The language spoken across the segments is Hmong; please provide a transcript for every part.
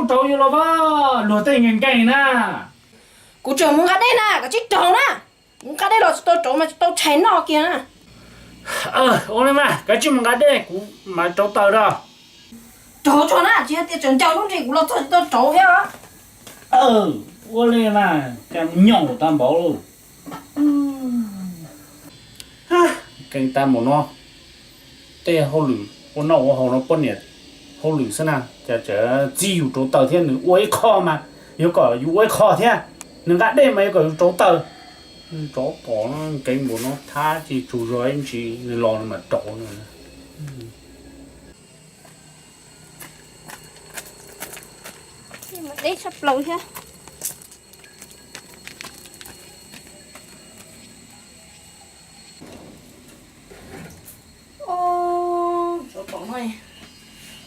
Rauv yus los vaj, luag tej nkees nkees na. Kuv tseem mus nqa dej na, koj tsis rauv na. Kuv nqa dej los tsis tau rauv mas tsis tau tshais noj kiag na. Ua li mas koj tsij mus nqa dej, kuv mam rauv taws rau. Rauv tso na, tsis yog tias tseem ncaws lub nrig kuv los txog tsis tau rauv thiab. Ua li mas cas nyoos tag npaum. Keej tag npaum no, tej hauj lwm ua noj ua haus no poj niam hauj lwm xwb na, cas tseem txib yus rauv taws thiab, nws ua ib qho mas yuav kom yus ua ib qho thiab, nws nqa dej mas yuav kom yus rauv taws. Tsov tom no keej npaum no thab tsis tsaug zog ib ntsis, nws los nws mam rauv no. Deb tshaj plaws thiab. Tsov tom no,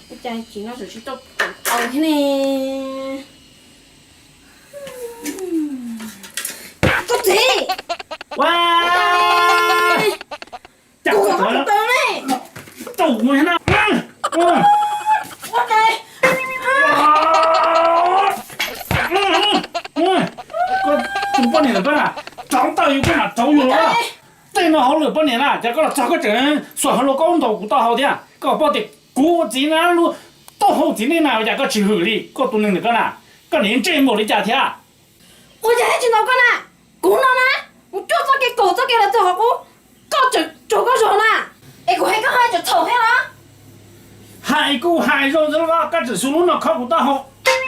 ua cas tsis no tseem tsis tau rauv taws thiab ne. Koj txiv! Ua, cas koj rauv taws ne? Tau kuv na. Ua cas? Koj tus poj niam ntawm koj na, rauv taws yus koj mam rauv yus los. Tej no hauj lwm poj niam na, cas koj los txog koj tseem xuas hauv lauj kaub ntaus kuv taub hau thiab. Koj paub tias kuv ua txiv na, lub taub hau txiv neej na, cas koj tsis hwm li koj tus neeg ntawm koj na? Koj niam ntsej muag li cas thiab? Ua cas thiaj tsis ntaus koj na? Kuv no na, kuv cuaj txoj kev kaum txoj kev los txog qhov qub, koj tseem tsaug koj zog na. Es kuv hais koj hais tseem txhaum thiab los? Hais kuj hais zoo xwb los koj tseem xu lub no khob kuv taub hau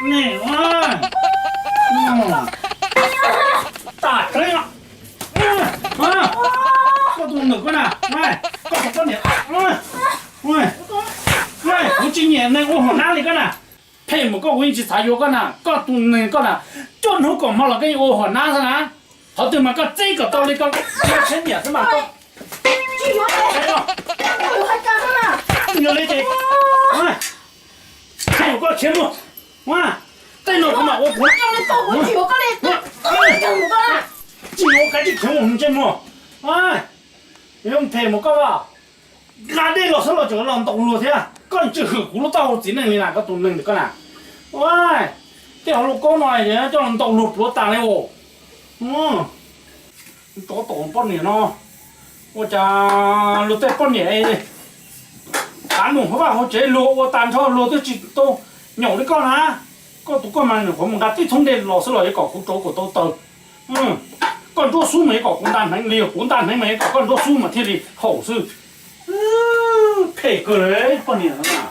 ne. Tas qeeb, koj tus ntawm koj na, koj tus poj niam, kuv tsis nyiam neeg ua hom nab li koj na. Phem mus koj kuv yeej tsis xav yuav koj na, koj tus neeg koj na, cuaj hnub kaum hmo los koj yeej ua hom nab xwb na. Qhov twg mas koj txib kom tau li koj, koj tsheb nyiam xwb mas koj. Yog li ces, koj khiav mus, tej no kuv mam ua kuv. Tsis yuav koj tsis khiav mus ntsej muag, yuav phem mus koj as. Nqa dej los xwb los tseem los ntaus luag thiab, koj tsis hwm kuv lub taub hau txiv neej li na, koj tus neeg ntawm koj na. Tej hauv lauj kaub no coj los ntaus luag pluav tas li os. Tsov tom poj niam no, ua cas luag tej poj niam qav num hauv vaj hauv tsev luag ua tas nrho luag twb tsis tau nyaum li koj na. Koj tus koj mas nyuam qhuav mus nqa tib txhob dej los xwb los yuav kom kuv rauv kom tau taws. Koj nruab xub mas yuav kom kuv nta hneev li, kuv nta hneev mas yuav kom koj nruab xub mas thiaj li haum xwb. Phem kawg li poj niam no na.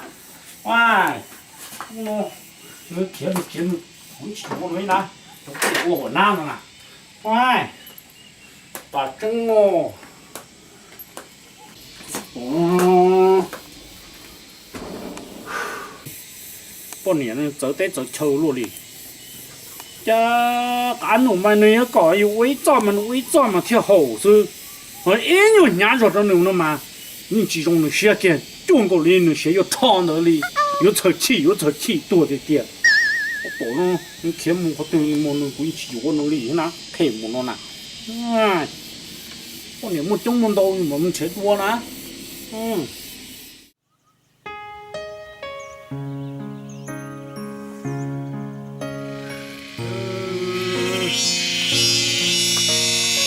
Nws khiav nws khiav, kuv tsis ua nws li na, cov poj niam ua hom nab no na. Pas tseeb os. Poj niam txawv teb txawv chaw luaj li. Cas qav num mas nws yuav kom yus ua ib txoj mas nws ua ib txoj mas thiaj haum xwb. Ho ib nyuag hnyav zog rau nws no mas yeej tsis zoo nws siab kiag, cuag nkaus li nws siav yuav rho ntawd li, yuav txhawj chim yuav txhawj chim tuag tiag tiag. Tom no khiav mus qhov twg mus nws kuv yeej tsis yuav ua nws li na, phem mus no na. Poj niam muaj coob muaj ntau mas mus nrhiav dua na.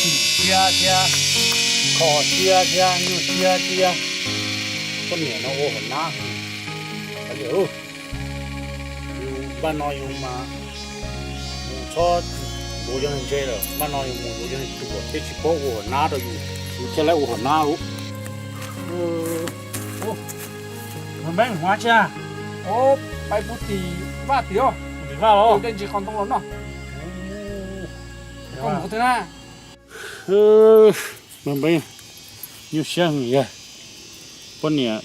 Chim siab thiab, kho siab thiab, nyuaj siab thiab. Poj niam no ua hom nab. Yus npaj no yus mas mus txhob yuav cov neeg ntse lawm, npaj no yus mus yuav cov neeg ruam thiab tsis paub ua hom nab rau yus, yus thiaj li ua hom nab. Npaj no mus tsis, pais pub tim vaj tim os, tim vaj los dej ntsis qos ntoo los noj. Koj mus qhov twg na? Npaj, nyuaj siab heev yag. Poj niam,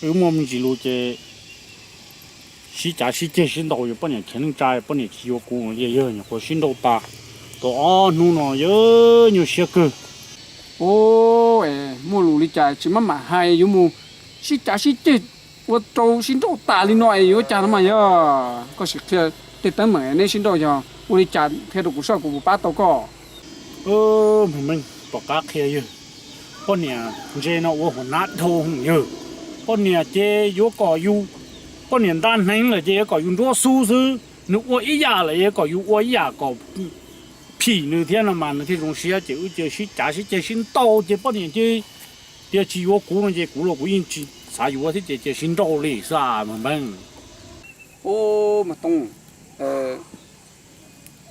wb muaj me ntsis lus ces sib cav sib ceg sib ntaus, yog poj niam khiav neej tsa, poj niam tsis yuav kuv, yog nyuam qhuav sib nrauj tas tau ob hnub no, yog nyuaj siab kawg. Ua, muaj lus li cas tsis maj mam hais, yuav mus sib cav sib ceg ua rau sib nrauj tas li no es yuav cas no mas yog. Koj sim qhia tej teeb meem neb sib nrauj yog ua li cas, qhia rau kuv saib kuv puas pab tau koj. Tom qab qhia yog, poj niam ntse no ua hua nab dhau yog, poj niam ces yuav kom yus Poj niam nta hneev lawm ces yuav kom yus nruab xub xwb, nws ua ib yam lawm yuav kom yus ua ib yam kom phim nws thiab no mas nws thiaj zoo siab. Ces wb cia sib cav sib ceg sib ntaus ces poj niam ces tias tsis yuav kuv no ces kuv los kuv yeej tsis xav yuav thiab ces cia sib nrauj li xwb mas npeeb. Ub, Mas Tooj,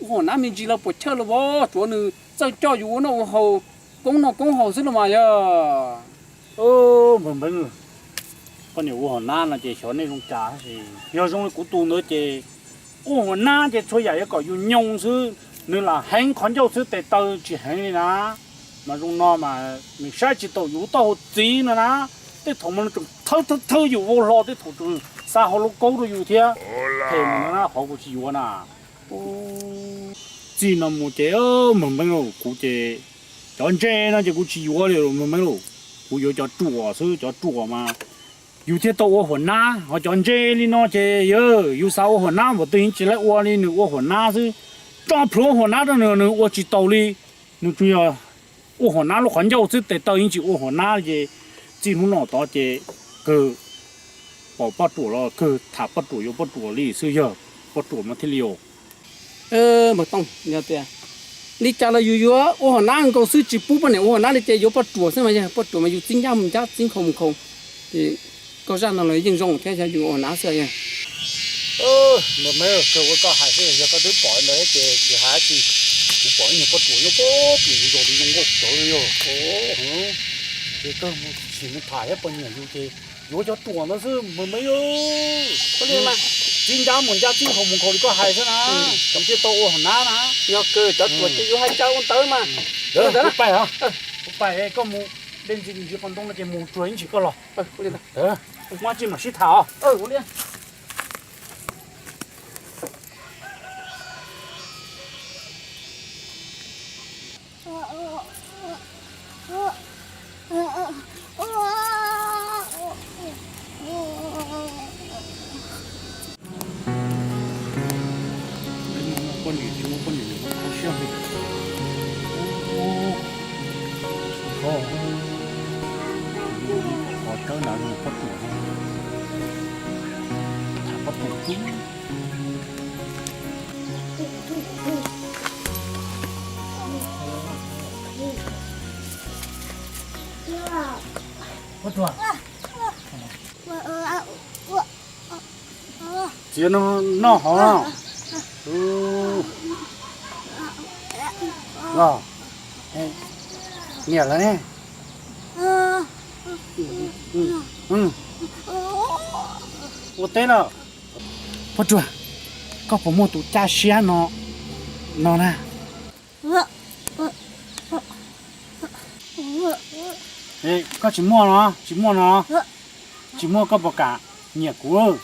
ua hom nab me ntsis los puas chawj los vov, tsuav nws txawj coj yus ua noj ua haus, koob noj koob haus xwb los mas yog. Npeeb, poj niam ua hom nab no ces xyov nej zoo cas, yog zoo li kuv tus ntawd ces ua hom nab ces txhua yam yuav kom yus nyoo xwb, nws lam heev qhov ncauj xwb tes taw tsis heev li na. Mas zoo no mas nws saib tsis taus yus lub taub hau txiv no na. Tej thaum mas nws tseem thawb thawb thawb yus vau hlo, tej thaum tseem xa hauv lub kaub rau yus thiab. Phem mus no na, qhov kuv tsis yuav na. Txij no mus ces Npawg Npeeb lauj, kuv ces cov ntse no ces kuv tsis yuav li Npawg Npeeb lauj. Kuv yuav cov ruam xwb, cov ruam mas yus thiaj tau ua huam nab, ho cov ntse li no ces yog yus xav ua huam nab npaum twg yeej tsis laib ua li, nws ua huam nab xwb. Tso plhuav huam nab rau nws, nws ua tsis taus li. Nws tsuas yog ua huam nab lub qhov ncauj xwb, tes taw yeej tsis ua huam nab li ces txij hnub no tod ces kawg pom poj ruam los kawg tham poj ruam yuav poj ruam li xwb, yog poj ruam mas thiaj li os. Npawg Tooj, yog tias li cas los yus yuav ua huam nab nkaus xwb, tsis pub poj niam ua huam nab li ces yuav poj ruam xwb mas yog poj ruam mas yus txib ncaj mus ncaj, txib nkhaus mus nkhaus. Ces koj zaj no los yeej zoo thiab, yog yus ua huam nab xwb yog. Npawg Npeeb, kawg ua koj hais xwb, yog koj twb pom ntawd ces tsis hais tsis, kuv pom ib niag poj ruam nyob pem tim zos twb zoo nkauj tshaj li yog. Ces kawg mus sim mus tham thiab poj niam yus ces yuav cov ruam ntawd xwb Npawg Npeeb. Txib ncaj mus ncaj, txib nkhaus mus nkhaus li koj hais xwb na, kom thiaj tau ua huam nab na. Yog kawg cov ruam ces yus hais cas ua ntawd mas. Kuv pais os, kuv pais, koj mus de ntsis ntsis qos ntoo no ces mus tsuag ib ntsis koj los. Muaj tsi mam sib tham os. Poj niam tsis muaj poj niam kho siab li. Qhov tawb na, poj ruam, tham poj ruam xwb. Poj ruam, txiav no noj hov. Los, niam lawv ne? Ua teb lawm. Poj ruam, koj puas muaj tus caj siab no, no na? Koj tsis muaj no, tsis muaj no, tsis muaj koj puas kam nyiam kuv?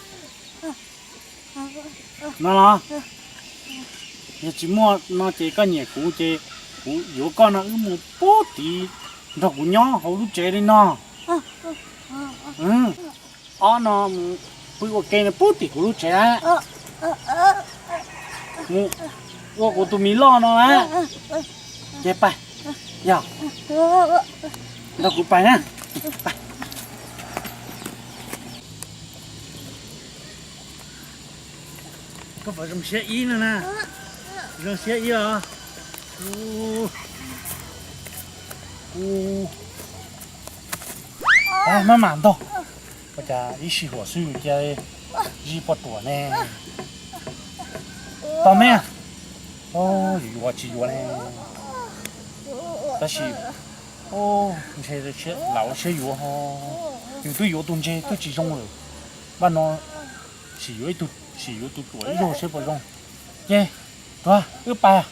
No los, yog tsis muaj no ces koj nyiam kuv ces kuv yuav koj no wb mus pub tid nrog kuv nyob hauv lub tsev li no. Ob no mus pw ua ke no pub tim kuv lub tsev. Mus ua kuv tus mi loj no na. Ces pais, yog, nrog kuv pais na. Koj puas zoo siab ib no na? Zoo siab ib os. Maj mam ntog, ua cas ib sij huam xwb cia li zij poj ruam ne. Tau me, yus yuav tsis yuav ne. Tab sis ntshe lam ua siab yuav ho, yus twb yuav tus ntse twb tsis zoo lawm. Npaj no sim yuav ib tug, sim yuav tus ruam ib zaug seb puas zoo. Ces, tuag, wb pais.